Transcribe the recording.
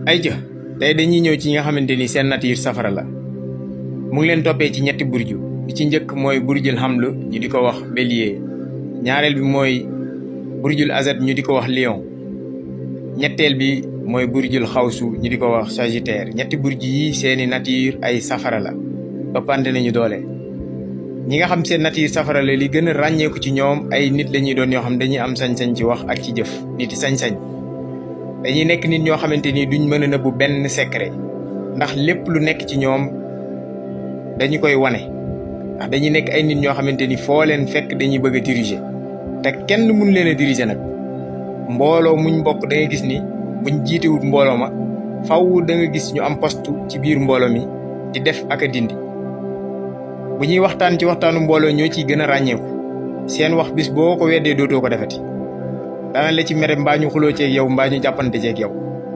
ayca tey dañuy ñëw ci nga xamante ni seen nature safara la mu ngi leen toppee ci ñetti burju bi ci njëkk mooy burjul hamlu ñu di ko wax bélier ñaareel bi mooy burjul azad ñu di ko wax lion ñetteel bi mooy burjul xawsu ñu di ko wax sagittaire ñetti burju yi seeni nature ay safara la ëppante nañu doole ñi nga xam seen nature safara la li gën a ràññeeku ci ñoom ay nit la ñuy doon yoo xam dañuy am sañ-sañ ci wax ak ci jëf nit sañ-sañ dañuy nekk nit ñoo xamante ni duñ mën a nëbbu benn secret ndax lépp lu nekk ci ñoom dañu koy wane ndax dañuy nekk ay nit ñoo xamante ni foo leen fekk dañuy bëgg a diriger te kenn mun leen a diriger nag mbooloo muñ bokk da nga gis ni buñ jiitewut mbooloo ma faw da nga gis ñu am poste ci biir mbooloo mi di def ak a dindi bu ñuy waxtaan ci waxtaanu mbooloo ñoo ciy gën a ràññeeku seen wax bis boo ko weddee dootoo ko defati dana la ci mere mbaa ñu xuloo ceeg yow mbaa ñu jàppante ceeg yow